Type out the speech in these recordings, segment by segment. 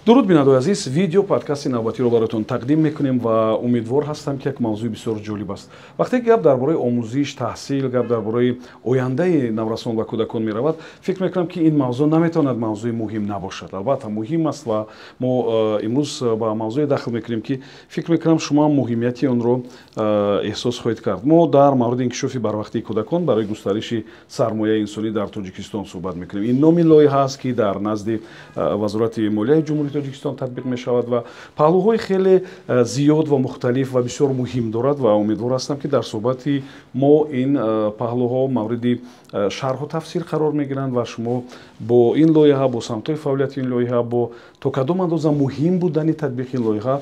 Дуруд, бинандаои азиз! Видео подкасти навбатиро бароятон тақдим мекунем ва умедвор ҳастам, ки як мавзӯи бисёр ҷолиб аст. Вақте ки гап дар бораи омӯзиш, таҳсил, гап дар бораи ояндаи наврасон ва кӯдакон меравад, фикр мекунам, ки ин мавзӯъ наметавонад мавзӯи муҳим набошад. Албатта, муҳим аст ва мо имрӯз ба мавзӯе дахл мекунем, ки фикр мекунам, шумо ҳам муҳимияти онро эҳсос хоҳед кард. Мо дар мавриди инкишофи барвақтии кӯдакон барои густариши сармояи инсонӣ дар Тоҷикистон суҳбат мекунем. Ин номи лоиҳа аст, ки дар назди Вазорати молияи Ҷумҳурии Тоҷикистон татбиқ мешавад ва паҳлӯҳои хеле зиёд ва мухталиф ва бисёр муҳим дорад ва умедвор ҳастам, ки дар суҳбати мо ин паҳлӯҳо мавриди шарҳу тафсир қарор мегиранд ва шумо бо ин лоиҳа, бо самтҳои фаъолияти ин лоиҳа, бо то кадом андоза муҳим будани татбиқи ин лоиҳа,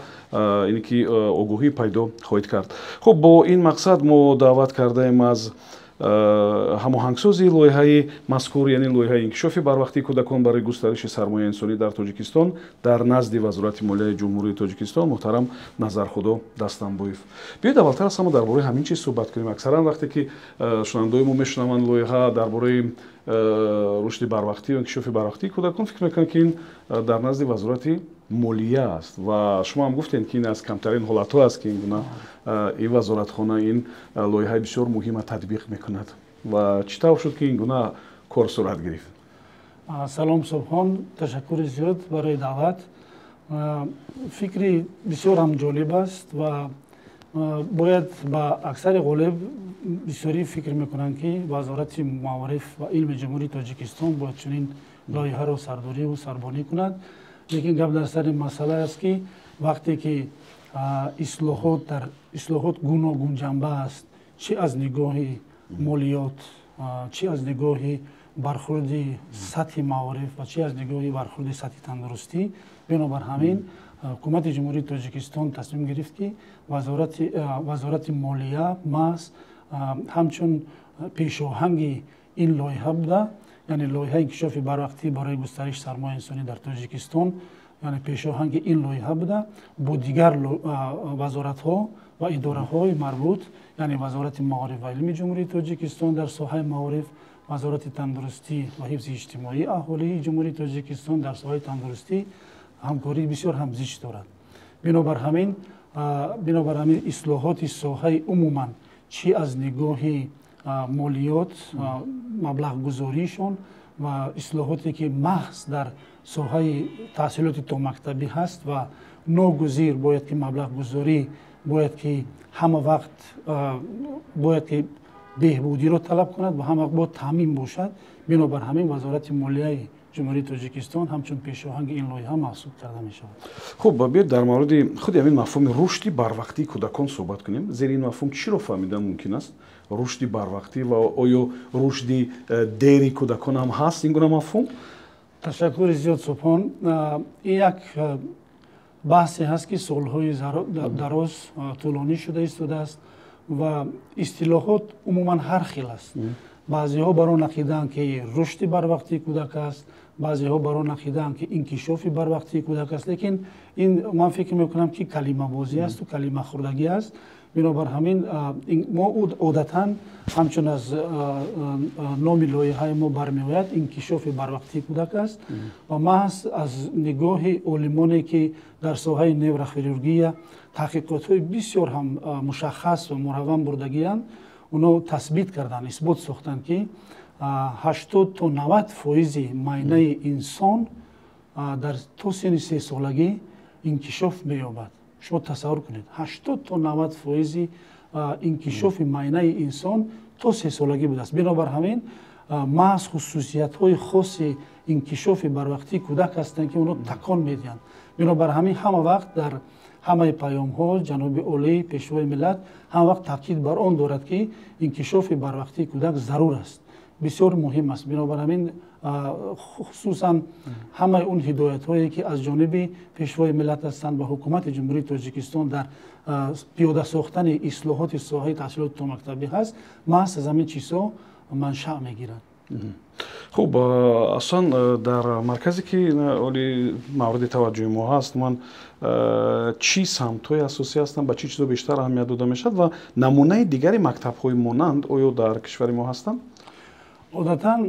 ине ки огоҳӣ пайдо хоҳед кард. Хуб, бо ин мақсад мо даъват кардаем аз ҳамоҳангсози лоиҳаи мазкур, яъне лоиҳаи инкишофи барвақтии кӯдакон барои густариши сармояи инсонӣ дар Тоҷикистон дар назди Вазорати молияи Ҷумҳурии Тоҷикистон, муҳтарам Назархудо Дастанбоев. Биёед, аввалтар аз ҳама дар бораи ҳамин чиз суҳбат кунем. Аксаран вақте ки шунавандаои мо мешунаванд лоиҳа дар бораи рушди барвақтӣ ё инкишофи барвақтии кӯдакон, фикр мекунанд, ки ин дар назди Вазорати молия аст. Ва шумо ҳам гуфтем, ки ин аз камтарин ҳолатҳо аст, ки ин гуна ин вазоратхона ин лоиҳаи бисёр муҳима татбиқ мекунад. Ва чӣ тавр шуд, ки ин гуна кор сурат гирифт? Салом, Субҳон, ташаккури зиёд барои даъват. Фикри бисёр ҳам ҷолиб аст ва бояд ба аксари ғолиб бисёрӣ фикр мекунанд, ки Вазорати маориф ва илми Ҷумҳурии Тоҷикистон бояд чунин лоиҳаро сардориву сарбонӣ кунад. Лекин гап дар сари масъала аст, ки вақте ки ислоҳот дар ислоҳот гуногунҷанба аст, чӣ аз нигоҳи молиёт, чӣ аз нигоҳи бархурди сатҳи маориф ва чӣ аз нигоҳи бархурди сатҳи тандурустӣ, бинобар ҳамин Ҳукумати Ҷумҳурии Тоҷикистон тасмим гирифт, ки Вазорати молия маҳз ҳамчун пешоҳанги ин лоиҳа буда, яъне лоиҳаи инкишофи барвақтӣ барои густариши сармояи инсонӣ дар Тоҷикистон, яъне пешоҳанги ин лоиҳа буда, бо дигар вазоратҳо ва идораҳои марбут, яъне Вазорати маориф ва илми Ҷумҳурии Тоҷикистон дар соҳаи маориф, Вазорати тандурустӣ ва ҳифзи иҷтимоии аҳолии Ҷумҳурии Тоҷикистон дар соҳаи тандурустӣ ҳамкории бисёр ҳам зич дорад. Бинобар ҳамин ислоҳоти соҳаи умуман, чӣ аз нигоҳи молиёт, маблағгузориишон ва ислоҳоте, ки маҳз дар соҳаи таҳсилоти томактабӣ ҳаст ва ногузир бояд ки маблағгузорӣ бояд ки ҳама вақт бояд ки беҳбудиро талаб кунад ва ҳама вақт бояд таъмин бошад. Бинобар ҳамин Вазорати молияи Ҷумҳурии Тоҷикистон ҳамчун пешоҳанги ин лоиҳа маҳсуб карда мешавад. Хуб, биёед, дар мавриди худи ҳамин мафҳуми рушди барвақтии кӯдакон суҳбат кунем. Зери ин мафҳум чиро фаҳмидан мумкин аст? Рушди барвақтӣ ва оё рушди дери кӯдакон ҳам ҳаст ин гуна мафҳум? Ташаккури зиёд, Субҳон. Ин як баҳсе ҳаст, ки солҳои дароз тӯлонӣ шуда истодааст ва истилоҳот умуман ҳар хел аст. Баъзеҳо бар он ақидаанд, ки рушди барвақтии кӯдак аст, баъзеҳо бар он ақидаанд, ки инкишофи барвақтии кӯдак аст. Лекин ин ман фикр мекунам, ки калимабозӣ асту калимахӯрдагӣ аст. Бинобар ҳамин мо одатан, ҳамчун аз номи лоиҳаи мо бармеояд, инкишофи барвақтии кӯдак аст ва маҳз аз нигоҳи олимоне, ки дар соҳаи неврохирургия таҳқиқотҳои бисёр ҳам мушаххас ва муравван бурдагианд, оно тасбит карданд, исбот сохтанд, ки 80 то 90 фоизи майнаи инсон дар то синни 3-солагӣ инкишоф меёбад. Шумо тасаввур кунед, 80 то 90 фоизи инкишофи майнаи инсон то 3-солагӣ будааст. Бинобар ҳамин маҳз хусусиятҳои хоси инкишофи барвақтии кӯдак ҳастанд, ки онро такон медиҳанд. Бинобар ҳамин ҳама вақт дар ҳамаи паёмҳо ҷаноби олӣ, Пешвои миллат, ҳама вақт таъкид бар он дорад, ки инкишофи барвақтии кӯдак зарур аст, бисёр муҳим аст. Бинобар ҳамин хусусан ҳамаи он ҳидоятҳое, ки аз ҷониби Пешвои миллат ҳастанд ва Ҳукумати Ҷумҳурии Тоҷикистон дар пиёда сохтани ислоҳоти соҳаи таҳсилоти томактабӣ ҳаст, маҳз аз ҳамин чизҳо маншаъ мегирад. Хуб, аслан дар марказе, ки оли мавриди таваҷҷӯҳи мо ҳаст, ман чӣ самтҳои асосӣ ҳастанд, ба чӣ чизо бештар аҳамият дода мешавад ва намунаи дигари мактабҳои монанд оё дар кишвари мо ҳастанд? Одатан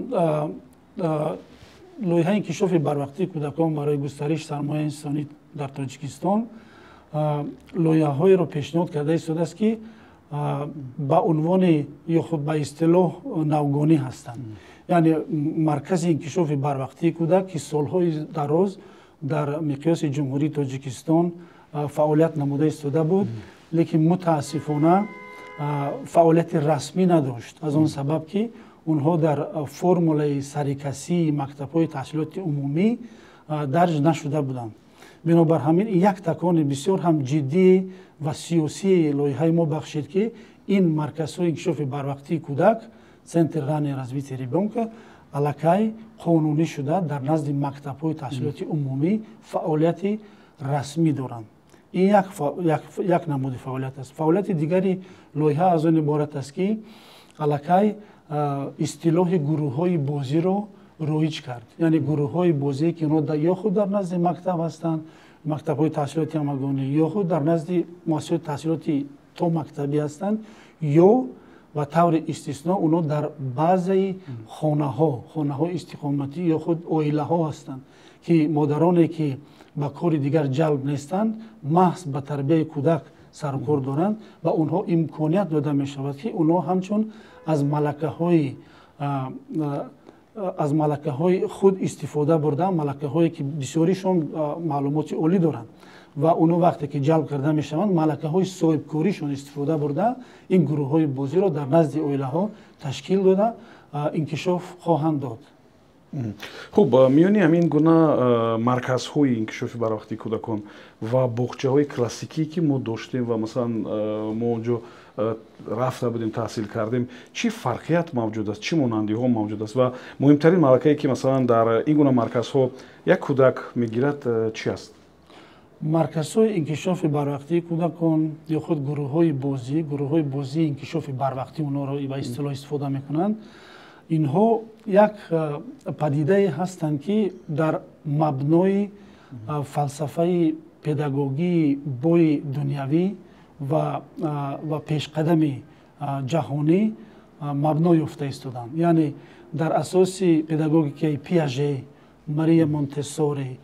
Лоиҳаи инкишофи барвақтии кӯдакон барои густариши сармояи инсонӣ дар Тоҷикистон лоиҳаҳоеро пешниҳод карда истодааст, ки ба унвони ё худ ба истилоҳ навгонӣ ҳастанд. Яъне маркази инкишофи барвақтии кӯдак, ки солҳои дароз дар миқёси Ҷумҳурии Тоҷикистон фаъолият намуда истода буд, лекин мутаассифона фаъолияти расмӣ надошт, аз он сабаб ки онҳо дар формулаи сарикасии мактабҳои таҳсилоти умумӣ дарҷ нашуда буданд. Бинобар ҳамин як такони бисёр ҳам ҷиддӣ ва сиёсии лоиҳаи мо бахшид, ки ин марказҳои инкишофи барвақтии кӯдак, Центр раннего развития ребенка, аллакай қонунӣ шуда дар назди мактабҳои таҳсилоти умумӣ фаъолияти расмӣ доранд. Ин як намуди фаъолият аст. Фаъолияти дигари лоиҳа аз он иборат аст, ки аллакай истилоҳи гурӯҳҳои бозиро роиҷ кард. Яъне гурӯҳҳои бозие, ки онҳо ё худ дар назди мактаб ҳастанд, мактабҳои таҳсилоти ҳамагонӣ, ё худ дар назди муассисаҳои таҳсилоти томактабӣ ҳастанд, ё ба таври истисно онҳо дар баъзеи хонаҳои истиқоматӣ ё худ оилаҳо ҳастанд, ки модароне, ки ба кори дигар ҷалб нестанд, маҳз ба тарбияи кӯдак сарукор доранд ва онҳо имконият дода мешавад, ки онҳо ҳамчун аз малакаҳои худ истифода бурда, малакаҳое ки бисёришон маълумоти олӣ доранд ва онҳо вақте ки ҷалб карда мешаванд, малакаҳои соҳибкоришон истифода бурда, ин гурӯҳҳои бозиро дар назди оилаҳо ташкил дода инкишоф хоҳанд дод. Хуб, миёни ҳамин гуна марказҳои инкишофи барвақтии кӯдакон ва боғчаҳои классикӣ, ки мо доштем ва масалан мо он ҷо рафта будем, таҳсил кардем, чӣ фарқият мавҷуд аст, чӣ монандиҳо мавҷуд аст ва муҳимтарин малакае, ки масалан дар ин гуна марказҳо як кӯдак мегирад, чӣ аст? Марказҳои инкишофи барвақтии кӯдакон ё худ гурӯҳҳои бозӣ, гурӯҳҳои бозии инкишофи барвақтӣ онҳоро ба истилоҳ истифода мекунанд, инҳо як падидае ҳастанд, ки дар мабнои фалсафаи педагогии бои дунявӣ ва пешқадами ҷаҳонӣ мабно ёфта истоданд. Яъне дар асоси педагогикаи Пиаже, Мария Монтессори,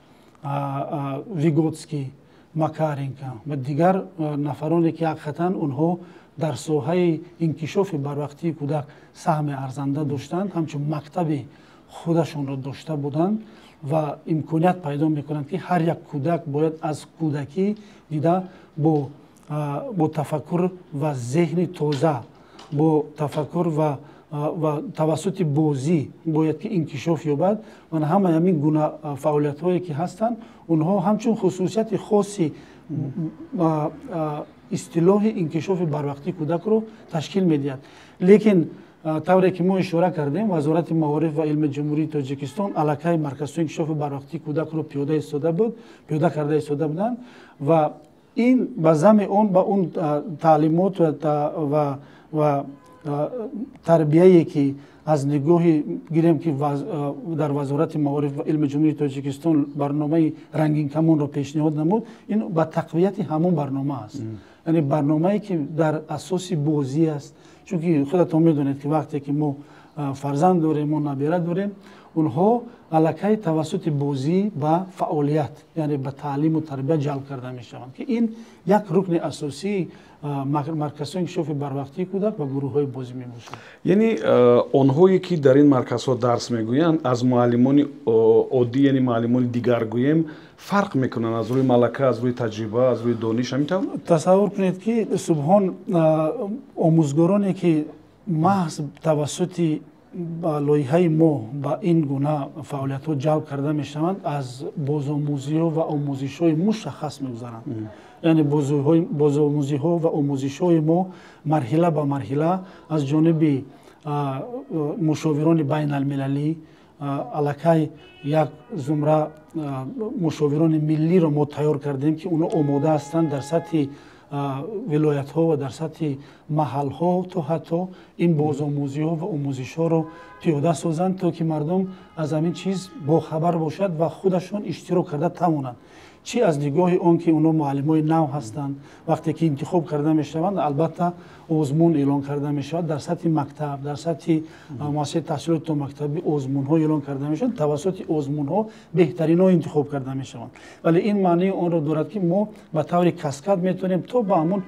Виготский, Макаренко ва дигар нафароне, ки ҳақиқатан онҳо дар соҳаи инкишофи барвақтии кӯдак саҳми арзанда доштанд, ҳамчун мактаби худашонро дошта буданд ва имконият пайдо мекунанд, ки ҳар як кӯдак бояд аз кӯдакӣ дида бо тафаккур ва зеҳни тоза, бо тафаккур ва тавассути бозӣ бояд ки инкишоф ёбад. Ва ҳамаи ҳамин гуна фаъолиятҳое ки ҳастанд, онҳо ҳамчун хусусияти хоси истилоҳи инкишофи барвақтии кӯдакро ташкил медиҳад. Лекин тавре ки мо ишора кардем, Вазорати маориф ва илми Ҷумҳурии Тоҷикистон аллакай марказҳои инкишофи барвақтии кӯдакро пиёда карда истода буданд ва ин ба зами он ба он таълимот ва тарбияе, ки аз нигоҳи гирем, ки дар Вазорати маориф ва илми Ҷумҳурии Тоҷикистон барномаи рангинкамонро пешниҳод намуд, ин ба тақвияти ҳамон барнома аст. Яъне барномае, ки дар асоси бозӣ аст, чунки худатон медонед, ки вақте ки мо фарзанд дорем, мо набера дорем, онҳо аллакай тавассути бозӣ ба фаъолият, яъне ба таълиму тарбия ҷалб карда мешаванд, ки ин як рукни асосии марказҳои инкишофи барвақтии кӯдак ва гурӯҳҳои бозӣ мебошад. Яъне онҳое, ки дар ин марказҳо дарс мегӯянд, аз муаллимони оддӣ, яъне муаллимони дигар гӯем, фарқ мекунанд аз рӯи малака, аз рӯи таҷриба, аз рӯи дониш, ҳамин тавр? Тасаввур кунед, ки Субҳон, омӯзгороне, ки маҳз тавассути лоиҳаи мо ба ин гуна фаъолиятҳо ҷалб карда мешаванд, аз бозомӯзиҳо ва омӯзишҳои мушаххас мегузаранд. Яъне бозомӯзиҳо ва омӯзишҳои мо марҳила ба марҳила аз ҷониби мушовирони байналмилалӣ, аллакай як зумра мушовирони миллиро мо тайёр кардем, ки онҳо омода ҳастанд дар сатҳи вилоятҳо ва дар сатҳи маҳалҳо то ҳатто ин бозомӯзиҳо ва омӯзишҳоро пиёда созанд, то ки мардум аз ҳамин чиз бохабар бошад ва худашон иштирок карда тавонанд. Чӣ аз нигоҳи он ки онҳо муаллимои нав ҳастанд, вақте ки интихоб карда мешаванд, албатта озмун эълон карда мешавад дар сатҳи мактаб, дар сатҳи муассисаи таҳсилоти томактабӣ озмунҳо эълон карда мешаванд, тавассути озмунҳо беҳтаринҳо интихоб карда мешаванд. Вале ин маънии онро дорад, ки мо ба таври каскад метавонем то ба ҳамон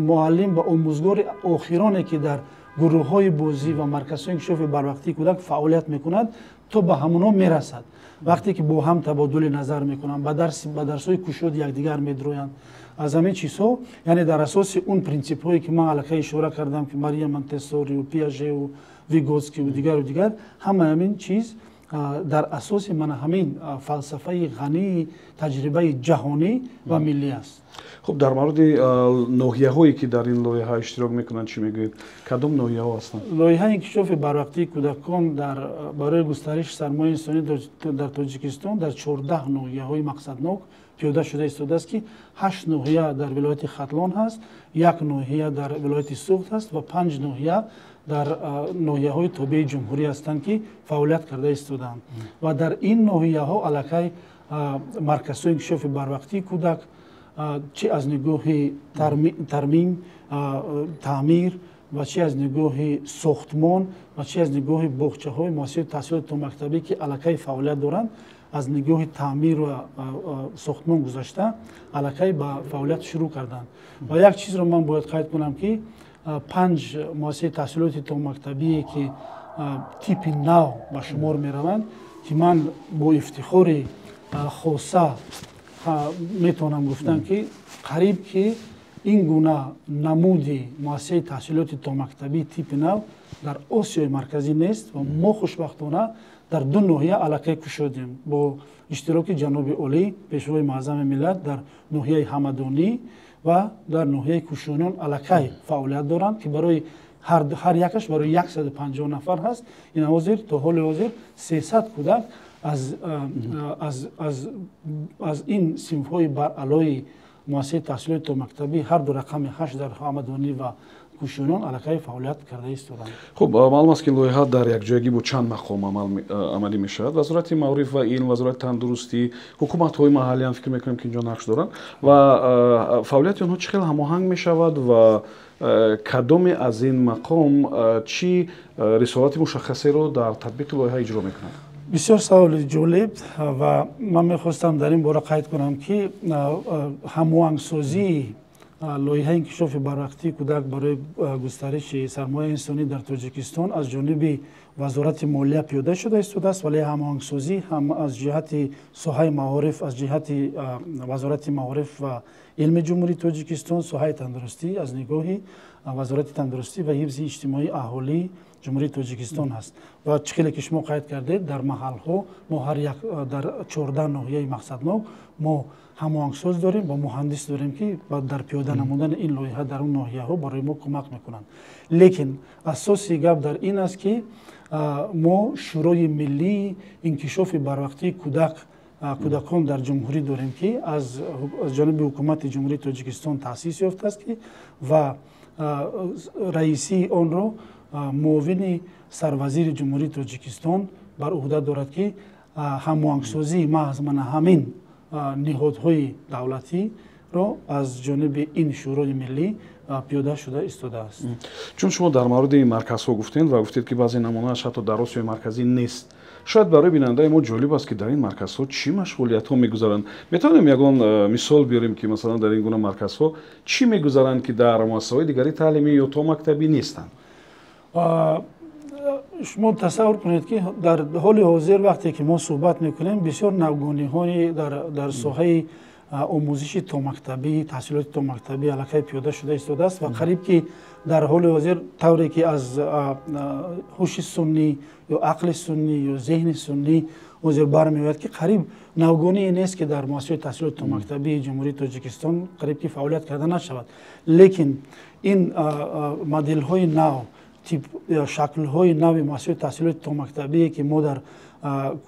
муаллим ва омӯзгори охироне, ки дар гурӯҳҳои бозӣ ва марказҳои инкишофи барвақтии кӯдак фаъолият мекунад, то ба ҳамонҳо мерасад. Вақте ки бо ҳам табодули назар мекунанд, ба дарсҳои кушоди якдигар медроянд. Аз ҳамин чизҳо, яъне дар асоси он принсипҳое, ки ман аллакай ишора кардам, ки Мария Монтессориу, Пиажеу, Виготскию дигару дигар, ҳама ҳамин чиз дар асоси мана ҳамин фалсафаи ғании таҷрибаи ҷаҳонӣ ва миллӣ аст. Хуб, дар мавриди ноҳияҳое, ки дар ин лоиҳа иштирок мекунанд, чӣ мегӯед? Кадом ноҳияҳо ҳастанд? Лоиҳаи инкишофи барвақтии кӯдакон барои густариши сармояи инсонӣ дар Тоҷикистон дар 14 ноҳияҳои мақсаднок пиёда шуда истодааст, ки 8 ноҳия дар вилояти Хатлон ҳаст, 1 ноҳия дар вилояти Суғд ҳаст ва 5 ноҳия дар ноҳияҳои тобеи ҷумҳурӣ ҳастанд, ки фаъолият карда истодаанд. Ва дар ин ноҳияҳо аллакай марказҳои инкишофи барвақтии кӯдак чӣ аз нигоҳи тармим, таъмир ва чӣ аз нигоҳи сохтмон ва чӣ аз нигоҳи боғчаҳои муассисаи таҳсилоти томактабӣ, ки аллакай фаъолият доранд, аз нигоҳи таъмир ва сохтмон гузашта аллакай ба фаъолият шурӯъ карданд. Ва як чизро ман бояд қайд кунам, ки 5 муассисаи таҳсилоти томактабие, ки типи нав ба шумор мераванд, ки ман бо ифтихори хоса метавонам гуфтам, ки қариб ки ин гуна намуди муассисаи таҳсилоти томактабии типи нав дар Осиёи Марказӣ нест ва мо хушбахтона дар 2 ноҳия аллакай кушодем бо иштироки ҷаноби олӣ, пешвои муаззами миллат, дар ноҳияи Ҳамадонӣ ва дар ноҳияи Кушониён аллакай фаъолият доранд, ки барои ҳар якаш барои 150 нафар ҳаст. Ин ҳозир то ҳоли ҳозир 300 кӯдак аз ин синфҳои баръалои муассисаи таҳсилоти томактабӣ ҳар ду рақами 8 дар Ҳамадонӣ ва Кушониён аллакай фаъолият карда истодаанд. Хуб, маълум аст, ки лоиҳа дар якҷоягӣ бо чанд мақом амалӣ мешавад: Вазорати маориф ва илм, Вазорати тандурустӣ, ҳукуматҳои маҳаллиам фикр мекунем, ки инҷо нақш доранд ва фаъолияти онҳо чӣ хел ҳамоҳанг мешавад ва кадоме аз ин мақом чӣ рисолати мушаххасеро дар татбиқи лоиҳа иҷро мекунад? Бисёр саволи ҷолиб ва ман мехостам дар ин бора қайд кунам, ки ҳамоҳангсозии лоиҳаи инкишофи барвақтии кӯдак барои густариши сармояи инсонӣ дар Тоҷикистон аз ҷониби Вазорати молия пиёда шуда истодааст, вале ҳамоҳангсозӣ ҳам аз ҷиҳати соҳаи маориф, аз ҷиҳати Вазорати маориф ва илми Ҷумҳурии Тоҷикистон, соҳаи тандурустӣ аз нигоҳи Вазорати тандурустӣ ва ҳифзи иҷтимоии аҳолии Ҷумҳурии Тоҷикистон ҳаст. Ва чӣ хеле ки шумо қайд кардед, дар маҳалҳо мо ҳар як дар 14 ноҳияи мақсаднок мо ҳамоҳангсоз дорем ва муҳандис дорем, ки дар пиёда намудани ин лоиҳа дар он ноҳияҳо барои мо кӯмак мекунанд. Лекин асоси гап дар ин аст, ки мо Шӯрои миллии инкишофи барвақтии кӯдакон дар ҷумҳурӣ дорем, ки аз ҷониби ҳукумати Ҷумҳурии Тоҷикистон таъсис ёфтааст, ки ва раисии онро муовини сарвазири Ҷумҳурии Тоҷикистон бар уҳда дорад, ки ҳамоҳангсозии маҳз мана ҳамин ниҳодҳои давлатиро аз ҷониби ин Шӯрои миллӣ пиёда шуда истодааст. Чун шумо дар мавриди марказҳо гуфтед ва гуфтед, ки баъзе намунааш ҳатто дар Осиёи Марказӣ нест, шояд барои бинандаи мо ҷолиб аст, ки дар ин марказҳо чӣ машғулиятҳо мегузаранд. Метавонем ягон мисол биёрем, ки масалан дар ин гуна марказҳо чӣ мегузаранд, ки дар муассисаҳои дигари таълимӣ ё томактабӣ нестанд? Шумо тасаввур кунед, ки дар ҳоли ҳозир вақте ки мо суҳбат мекунем, бисёр навгониҳои дар соҳаи омӯзиши томактабӣ, таҳсилоти томактабӣ аллакай пиёда шуда истодааст ва қариб ки дар ҳоли ҳозир тавре ки аз ҳуши суннӣ ё ақли суннӣ ё зеҳни суннӣ ҳозир бармеояд, ки қариб навгоние нест, ки дар муассисаи таҳсилоти томактабии Ҷумҳурии Тоҷикистон қариб ки фаъолият карда нашавад. Лекин ин моделҳои нав, тип шаклҳои нави муассисаи таҳсилоти томактабие, ки мо дар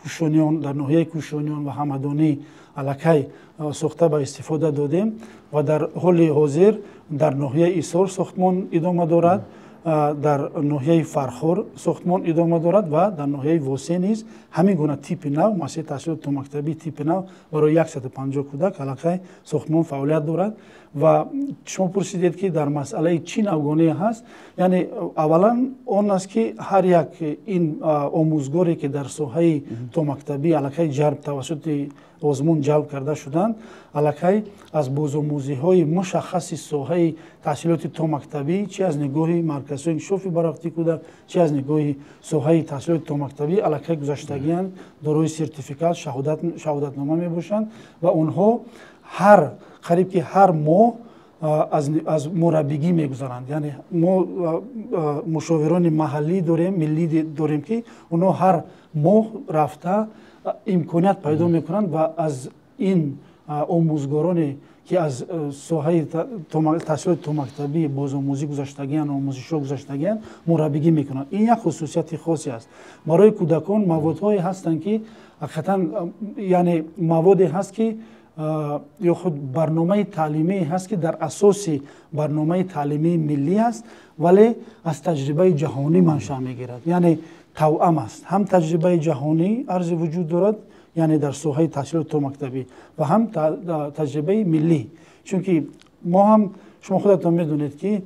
Кушониён, дар ноҳияи Кушониён ва Ҳамадонӣ аллакай сохта ба истифода додем ва дар ҳоли ҳозир дар ноҳияи Исор сохтмон идома дорад. Дар ноҳияи Фархор сохтмон идома дорад ва дар ноҳияи Восе низ ҳамин гуна типи нав, муассисаи таҳсилоти томактабии типи нав барои 150 кӯдак аллакай сохтмон фаъолият дорад. Ва шумо пурсидед, ки дар масъалаи чӣ навгоние ҳаст, яъне аввалан он аст, ки ҳар як ин омӯзгоре, ки дар соҳаи томактабӣ аллакай ҷалб тавассути озмун ҷалб карда шуданд, аллакай аз бозомӯзиҳои мушаххаси соҳаи таҳсилоти томактабӣ, чи аз нигоҳи марказҳои инкишофи барвақтии кӯдак, чи аз нигоҳи соҳаи таҳсилоти томактабӣ аллакай гузаштагианд, дорои сертификат, шаҳодатнома мебошанд ва онҳо ҳар қариб ки ҳар моҳ аз мураббигӣ мегузаранд. Яъне мо мушовирони маҳаллӣ дорем, миллӣ дорем, ки онҳо ҳар моҳ рафта имконият пайдо мекунанд ва аз ин омӯзгороне, ки аз соҳаи таҳсилоти томактабӣ бозомӯзӣ гузаштагианд, омӯзишҳо гузаштагианд, мураббигӣ мекунанд. Ин як хусусияти хосе аст. Барои кӯдакон маводҳое ҳастанд, ки ҳақиқатан, яъне маводе ҳаст, ки ё худ барномаи таълимие ҳаст, ки дар асоси барномаи таълимии миллӣ аст, вале аз таҷрибаи ҷаҳонӣ маншаъ мегирад, яъне тавъам аст. Ҳам таҷрибаи ҷаҳонӣ арзи вуҷуд дорад, яъне дар соҳаи таҳсилоти томактабӣ, ва ҳам таҷрибаи миллӣ, чунки мо ҳам, шумо худатон медонед, ки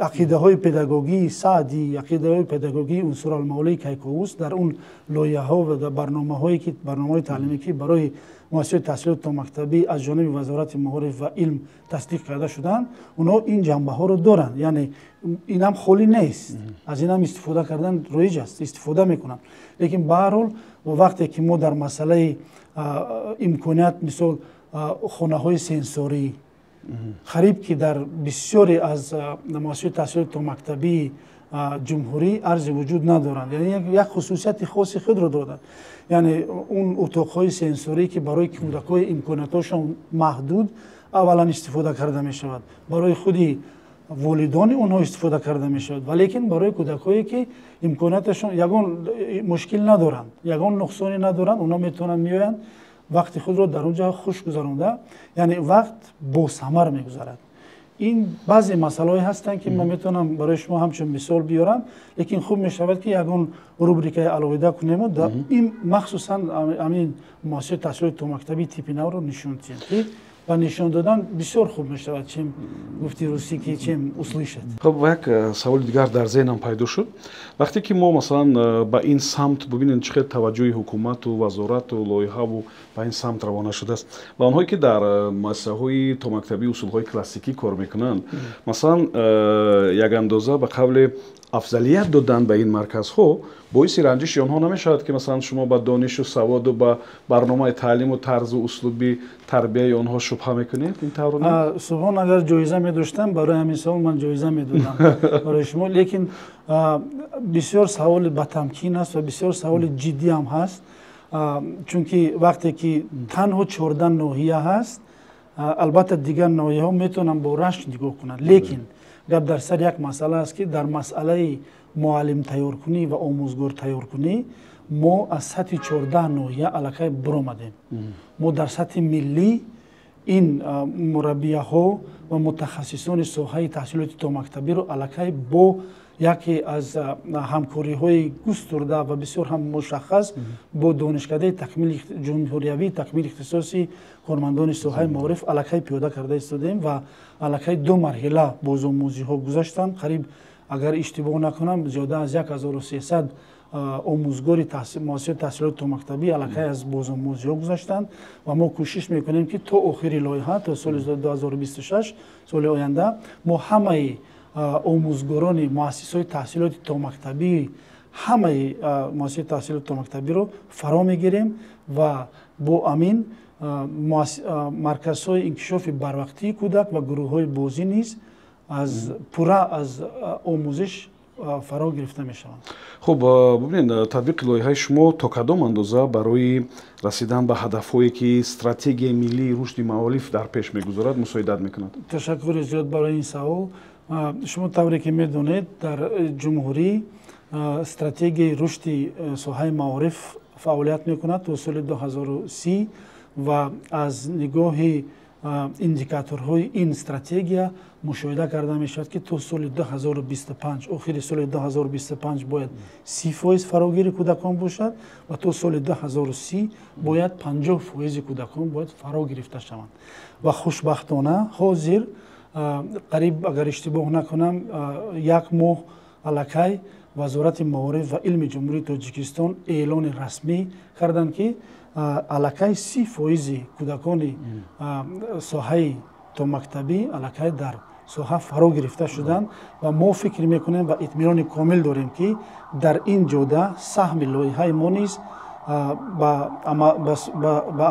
ақидаҳои педагогии Саъдӣ, ақидаҳои педагогии Унсуралмавлои Кайковус дар он лоиҳаҳо ва дар барномаҳое ки барномаҳои таълимӣ, ки барои муассисаҳои таҳсилоти томактабӣ аз ҷониби Вазорати маориф ва илм тасдиқ карда шуданд, онҳо ин ҷанбаҳоро доранд. Яъне инам холӣ нест, аз инам истифода кардан роиҷ аст, истифода мекунанд. Лекин ба ҳар ҳол, вақте ки мо дар масъалаи имконият, мисол, хонаҳои сенсорӣ қариб ки дар бисёре аз муассисаҳои таҳсилоти томактабии ҷумҳурӣ арзи вуҷуд надоранд, яъне як хусусияти хоси худро дорад. Яъне он утоқҳои сенсорӣ, ки барои кӯдакҳои имкониятҳошон маҳдуд аввалан истифода карда мешавад, барои худи волидони онҳо истифода карда мешавад, валекин барои кӯдакҳое, ки имконияташон ягон мушкил надоранд, ягон нуқсоне надоранд, онҳо метавонанд меоянд, вақти худро дар он ҷо хуш гузаронда, яъне вақт босамар мегузарад. Ин баъзе масъалаҳое ҳастанд, ки ман метавонам барои шумо ҳамчун мисол биёрам, лекин хуб мешавад, ки ягон рубрикаи алоҳида кунему ин махсусан ҳамин муассисаи таҳсилоти томактабии типи навро нишон диҳем, ки ба нишон додан бисёр хуб мешавад, чем гуфти русӣ ки чем услышать. Хуб, ва як саволи дигар дар зеҳнам пайдо шуд. Вақте ки мо, масалан, ба ин самт, бубинед, чӣ хел таваҷҷӯҳи ҳукумату вазорату лоиҳаву ба ин самт равона шудааст, ва онҳое, ки дар муассисаҳои томактабии усулҳои классикӣ кор мекунанд, масалан, як андоза ба қавле афзалият додан ба ин марказҳо боиси ранҷиши онҳо намешавад, ки масалан шумо ба донишу саводу ба барномаи таълиму тарзу услуби тарбияи онҳо шубҳа мекунед? Ин тавр? Субҳон, агар ҷоиза медоштам, барои ҳамин савол ман ҷоиза медодам барои шумо. Лекин бисёр саволи батамкин аст ва бисёр саволи ҷиддӣ ҳам ҳаст, чунки вақте ки танҳо 14 ноҳия ҳаст, албатта дигар ноҳияҳо метавонанд бо рашк нигоҳ кунанд. Лекин гап дар сари як масъала аст, ки дар масъалаи муаллим тайёркунӣ ва омӯзгор тайёркунӣ мо аз сатҳи 14 ноҳия аллакай биромадем. Мо дар сатҳи миллӣ ин мураббияҳо ва мутахассисони соҳаи таҳсилоти томактабиро аллакай бо яке аз ҳамкориҳои густурда ва бисёр ҳам мушаххас бо Донишкадаи ҷумҳуриявии такмили ихтисоси кормандони соҳаи маориф аллакай пиёда карда истодаем ва аллакай ду марҳила бозомӯзиҳо гузаштанд. Қариб, агар иштибоҳ накунам, зиёда аз 1300 омӯзгори муассисаи таҳсилоти томактабӣ аллакай аз бозомӯзиҳо гузаштанд ва мо кӯшиш мекунем, ки то охири лоиҳа, то соли 2026, соли оянда, мо ҳамаи омӯзгорони муассисаҳои таҳсилоти томактабӣ, ҳамаи муассисаи таҳсилоти томактабиро фаро мегирем ва бо амин марказҳои инкишофи барвақтии кӯдак ва гурӯҳҳои бозӣ низ аз пурра аз омӯзиш фаро гирифта мешаванд. Хуб, бубинед, татбиқи лоиҳаи шумо то кадом андоза барои расидан ба ҳадафҳое, ки Стратегияи миллии рушди маориф дар пеш мегузорад, мусоидат мекунад? Ташаккури зиёд барои ин савол. Шумо тавре ки медонед, дар ҷумҳурӣ Стратегияи рушди соҳаи маориф фаъолият мекунад то соли 2030 ва аз нигоҳи индикаторҳои ин стратегия мушоҳида карда мешавад, ки то соли 2025, охири соли 2025 бояд 30% фарогири кӯдакон бошад ва то соли 2030 бояд 50% кӯдакон бояд фаро гирифта шаванд. Ва хушбахтона ҳозир қариб, агар иштибоҳ накунам, як моҳ аллакай Вазорати маориф ва илми Ҷумҳурии Тоҷикистон эълони расмӣ карданд, ки аллакай 30% кӯдакони соҳаи томактабӣ аллакай дар соҳа фаро гирифта шуданд. Ва мо фикр мекунем ва итминони комил дорем, ки дар ин ҷода саҳми лоиҳаи мо низ ба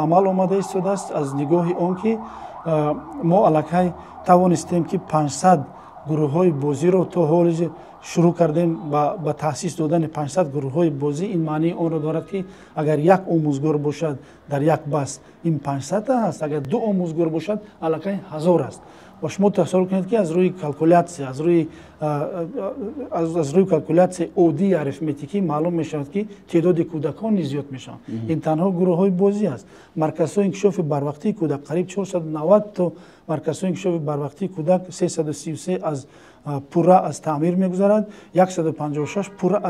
амал омада истодааст, аз нигоҳи он ки мо аллакай тавонистем, ки 500 гурӯҳҳои бозиро то ҳоли шурӯъ кардем ба таъсис додани 500 гурӯҳҳои бозӣ. Ин маънии онро дорад, ки агар як омӯзгор бошад дар як бас, ин 500 аст, агар ду омӯзгор бошад, аллакай 1000 аст. Ва шумо тасаввур кунед, ки аз рӯи калкулятсия, аз рӯи калкулятсияи оддии арифметикӣ маълум мешавад, ки теъдоди кӯдакон низ зиёд мешаванд. Ин танҳо гурӯҳҳои бозӣ аст. Марказҳои инкишофи барвақтии кӯдак, қариб 490 то марказҳои инкишофи барвақтии кӯдак, 333 аз пурра аз таъмир мегузарад, 156 пурра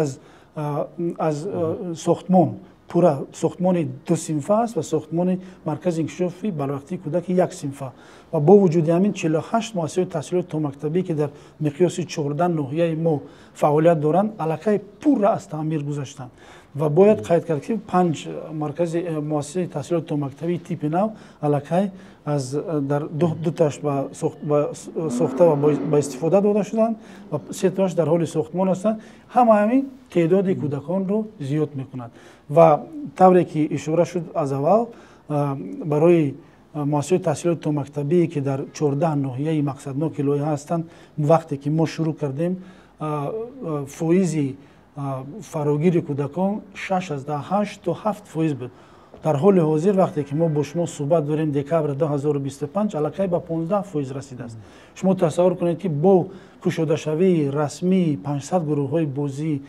аз сохтмон, пурра сохтмони дусинфа аст ва сохтмони маркази инкишофи барвақтии кӯдаки яксинфа. Ва бо вуҷуди ҳамин 48 муассисаи таҳсилоти томактабӣ, ки дар миқёси 14 ноҳияи мо фаъолият доранд, аллакай пурра аз таъмир гузаштанд. Ва бояд қайд кард, ки панҷ маркази муассисаи таҳсилоти томактабии типи нав аллакай аз дар дуташ сохта ва ба истифода дода шуданд ва сетоаш дар ҳоли сохтмон ҳастанд. Ҳама ҳамин теъдоди кӯдаконро зиёд мекунад. Ва тавре ки ишора шуд аз аввал, барои муассисаҳои таҳсилоти томактабие, ки дар 14 ноҳияи мақсадноки лоиҳа ҳастанд, вақте ки мо шурӯъ кардем, фоизи фарогири кӯдакон 6,8 то 7% буд. Дар ҳоли ҳозир, вақте ки мо бо шумо суҳбат дорем, декабри 2025, аллакай ба 15% расидааст. Шумо тасаввур кунед, ки бо кушодашавии расмии 500 гурӯҳҳои бозӣ,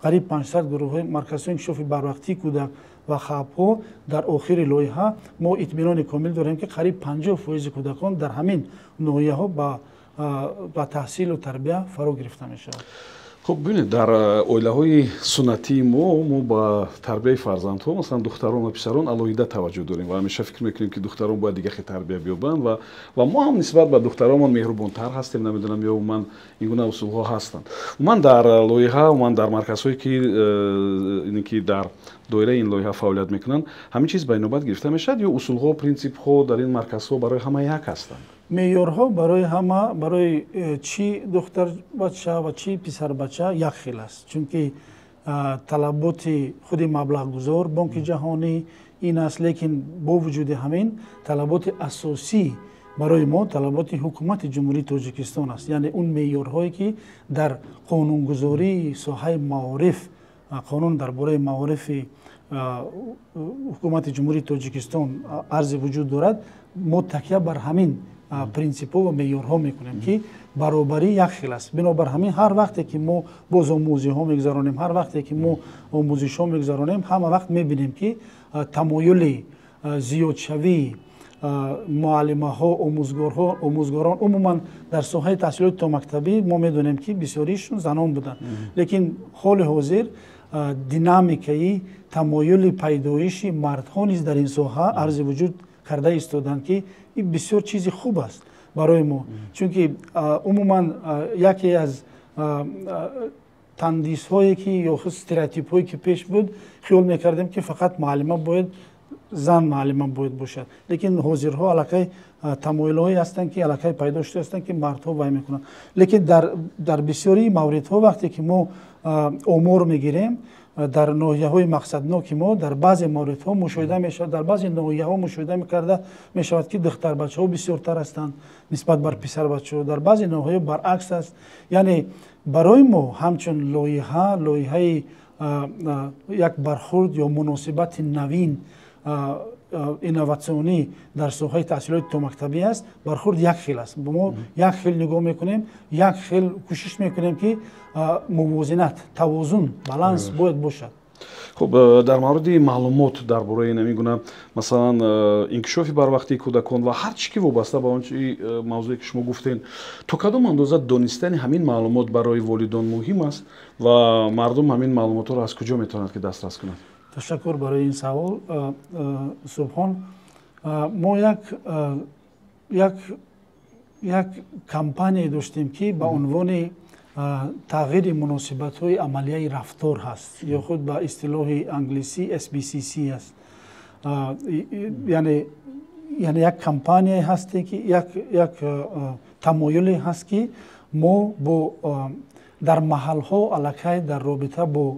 қариб 500 гурӯҳҳои марказҳои инкишофи барвақтии кӯдак ва хабҳо дар охири лоиҳа мо итминони комил дорем, ки қариб 50% кӯдакон дар ҳамин ноҳияҳо ба таҳсилу тарбия фаро гирифта мешавад. Хуб, бибинед, дар оилаҳои суннатии мо ба тарбияи фарзандҳо, масалан духтарон ва писарон, алоҳида таваҷҷӯҳ дорем ва ҳамеша фикр мекунем, ки духтарон бояд дига хел тарбия биёбанд ва мо ҳам нисбат ба духтаронмон меҳрубонтар ҳастем. Намедонам, ё умуман ин гуна усулҳо ҳастанд? Умуман дар лоиҳа, умуман дар марказҳое, ки ин ки дар доираи ин лоиҳа фаъолият мекунанд, ҳамин чиз ба инобат гирифта мешавад ё усулҳо, принсипҳо дар ин марказҳо барои ҳама як ҳастанд? Меъёрҳо барои ҳама, барои чӣ духтарбача ва чӣ писарбача як хел аст, чунки талаботи худи маблағгузор, Бонки Ҷаҳонӣ, ин аст. Лекин бо вуҷуди ҳамин талаботи асосӣ барои мо талаботи Ҳукумати Ҷумҳурии Тоҷикистон аст, яъне он меъёрҳое, ки дар қонунгузории соҳаи маориф, қонун дар бораи маорифи Ҳукумати Ҷумҳурии Тоҷикистон арзи вуҷуд дорад. Мо такя бар ҳамин принсипҳо ва меъёрҳо мекунем, ки баробарӣ як хел аст. Бинобар ҳамин ҳар вақте ки мо боз омӯзиҳо мегузаронем, ҳар вақте ки мо омӯзишҳо мегузаронем, ҳама вақт мебинем, ки тамоюли зиёдшавии муаллимаҳо, омӯзгорҳо, омӯзгорон умуман дар соҳаи таҳсилоти томактабӣ, мо медонем, ки бисёришон занон буданд, лекин ҳоли ҳозир динамикаи тамоюли пайдоиши мардҳо низ дар ин соҳа арзи вуҷуд карда истоданд, ки ин бисёр чизи хуб аст барои мо, чунки умуман яке аз тандисҳое ки ё стереотипҳое, ки пеш буд, хиёл мекардем, ки фақат муаллима бояд зан муаллима бояд бошад, лекин ҳозирҳо аллакай тамоюлҳое ҳастанд, ки аллакай пайдо шуда ҳастанд, ки мардҳо вай мекунанд. Лекин дар бисёрии мавридҳо, вақте ки мо омор мегирем, дар ноҳияҳои мақсадноки мо дар баъзе мавридҳо мушоҳида мешавад, дар баъзе ноҳияҳо мушоҳида карда мешавад, ки духтарбачаҳо бисёртар ҳастанд нисбат бар писарбачаҳо, дар баъзе ноҳияҳо баръакс аст. Яъне барои мо ҳамчун лоиҳа, лоиҳаи як бархурд ё муносибати навин, инноватсионӣ дар соҳаи таҳсилоти томактабӣ аст, бархурд як хел аст. Мо як хел нигоҳ мекунем, як хел кӯшиш мекунем, ки мувозинат, тавозун, баланс бояд бошад. Хуб, дар мавриди маълумот дар бораи ин гуна, масалан, инкишофи барвақтии кӯдакон ва ҳар чӣ ки вобаста ба он чи мавзӯе ки шумо гуфтед, то кадом андоза донистани ҳамин маълумот барои волидон муҳим аст ва мардум ҳамин маълумотҳоро аз куҷо метавонад ки дастрас кунад? Ташаккур барои ин савол, Субҳон. Мо як кампания доштем, ки ба унвони тағйири муносибатҳои амалияи рафтор ҳаст, ё худ ба истилоҳи англисӣ SBCC аст. Яъне як кампанияе ҳасте, ки як тамоюле ҳаст, ки мо бо дар маҳалҳо аллакай дар робита бо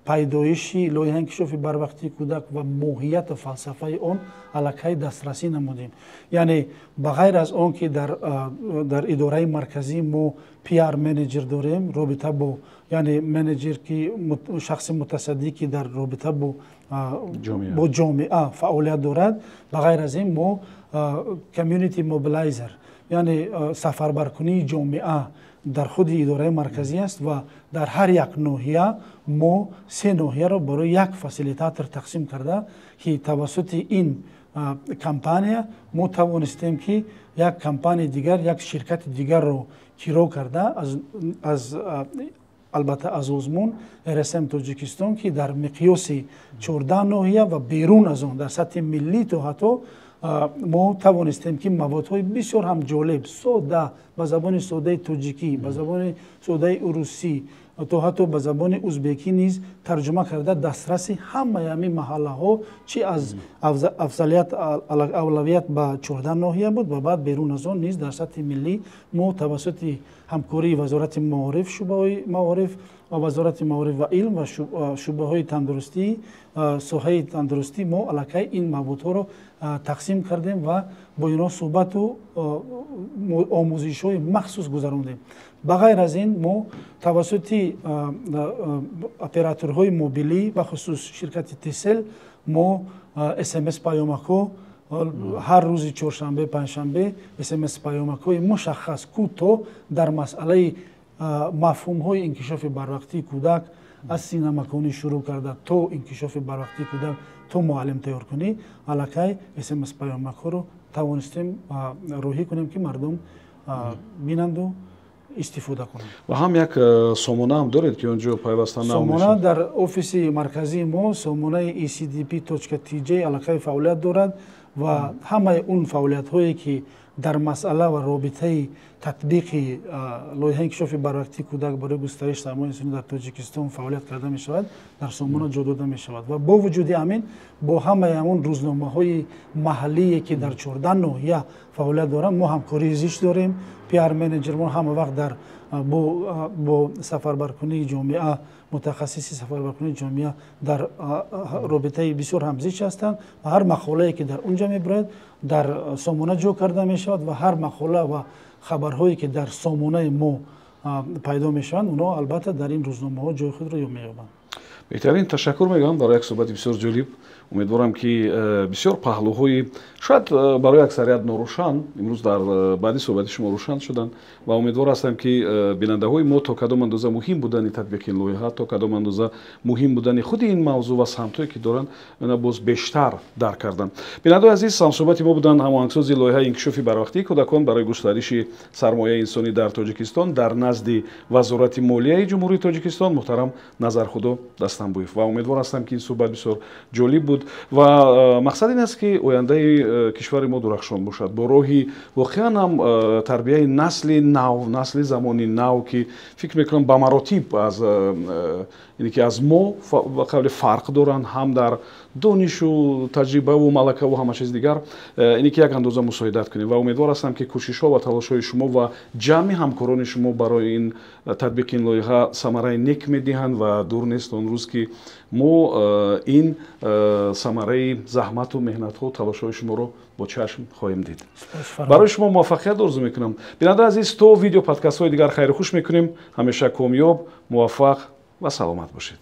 пайдоиши лоиҳаи инкишофи барвақтии кӯдак ва моҳияту фалсафаи он аллакай дастрасӣ намудем. Яъне ба ғайр аз он ки дар идораи марказӣ мо пиар менеҷер дорем, робита бо, яъне менеҷер ки шахси мутасаддӣ, ки дар робита бо ҷомеа фаъолият дорад, ба ғайр аз ин мо community mobilizer, яъне сафарбаркунии ҷомеа дар худи идораи марказӣ аст ва дар ҳар як ноҳия мо 3 ноҳияро барои як фасилитатор тақсим карда, ки тавассути ин кампания мо тавонистем, ки як кампанияи дигар, як ширкати дигарро киро карда аз албатта аз озмун РСМ Тоҷикистон, ки дар миқёси 14 ноҳия ва берун аз он дар сатҳи миллӣ то ҳатто мо тавонистем, ки маводҳои бисёр ҳам ҷолиб, сода, ба забони содаи тоҷикӣ, ба забони содаи урусӣ, то ҳатто ба забони узбекӣ низ тарҷума карда дастраси ҳамаи ҳамин маҳаллаҳо, чи аз афзалият авлавият ба 14 ноҳия буд ва баъд берун аз он низ дар сатҳи миллӣ мо тавассути ҳамкории Вазорати маориф, шӯъбаҳои маориф ва Вазорати маориф ва илм ва шӯъбаҳои тандурустӣ, соҳаи тандурустӣ мо аллакай ин маводҳоро тақсим кардем ва бо инҳо суҳбату омӯзишҳои махсус гузарондем. Ба ғайр аз ин мо тавассути операторҳои мобилӣ, бахусус ширкати Тесел, мо СМС паёмакҳо ҳар рӯзи чоршанбе, панҷшанбе СМС паёмакҳои мушаххас, кӯтоҳ дар масъалаи мафҳумҳои инкишофи барвақтии кӯдак аз синамаконӣ шурӯъ карда то инкишофи барвақтии кӯдак то муаллим тайёркунӣ, аллакай СМС паёмакҳоро тавонистем роҳӣ кунем, ки мардум бинанду истифода кунанд. Ва ҳам як сомона ҳам доред, ки он ҷо пайваста нав сомона дар офиси марказии мо сомонаи ecdp.tj аллакай фаъолият дорад ва ҳамаи он фаъолиятҳое ки дар масъала ва робитаи татбиқи лоиҳаи инкишофи барвақтии кӯдак барои густариши сармояи инсонӣ дар Тоҷикистон фаъолият карда мешавад, дар сомона ҷо дода мешавад. Ва бо вуҷуди ҳамин бо ҳамаи ҳамон рӯзномаҳои маҳаллие ки дар 14 ноҳия фаъолият доранд, мо ҳамкории зич дорем. Пиар менеҷер мо ҳама вақт дар бо сафарбаркунии ҷомеа, мутахассиси сафарбаркунии ҷомеа дар робитаи бисёр ҳам зич ҳастанд ва ҳар мақолае ки дар он ҷо мебирояд дар сомона ҷо карда мешавад ва ҳар мақола ва хабарҳое ки дар сомонаи мо пайдо мешаванд, онҳо албатта дар ин рӯзномаҳо ҷои худро меёбанд. Беҳтарин, ташаккур мегӯям барои як суҳбати бисёр ҷолиб. Умедворам, ки бисёр паҳлӯҳои шояд барои аксарият норӯшан имрӯз дар баъди суҳбати шумо рӯшан шуданд ва умедвор ҳастам, ки бинандаҳои мо то кадом андоза муҳим будани татбиқи ин лоиҳа, то кадом андоза муҳим будани худи ин мавзӯъ ва самтҳое ки доранд, ина боз бештар дарк карданд. Бинандаҳои азиз, ҳамсуҳбати мо буданд ҳамоҳангсози лоиҳаи инкишофи барвақтии кӯдакон барои густариши сармояи инсонӣ дар Тоҷикистон дар назди Вазорати молияи Ҷумҳурии Тоҷикистон муҳтарам Назархудо Дастамбуев. Ва умедвор ҳастам, ки ин суҳбат бисёр ҷолиб буд ва мақсад ин аст, ки ояндаи кишвари мо дурахшон бошад бо роҳи воқеан ҳам тарбияи насли нав, насли замони нав, ки фикр мекунам ба маротиб аз ине ки аз мо ба қавли фарқ доранд ҳам дар донишу таҷрибаву малакаву ҳама чиз дигар, ине ки як андоза мусоидат кунем. Ва умедвор ҳастам, ки кӯшишҳо ва талошҳои шумо ва ҷамъи ҳамкорони шумо барои ин татбиқи ин лоиҳа самараи нек медиҳанд ва дур нест он рӯз, ки мо ин самараи заҳмату меҳнатҳо, талошҳои шуморо бо чашм хоҳем дид. Барои шумо муваффақият орзу мекунам. Бинандаи азиз, то видео подкастҳои дигар хайру хуш мекунем. Ҳамеша комёб, муваффақ ва саломат бошед.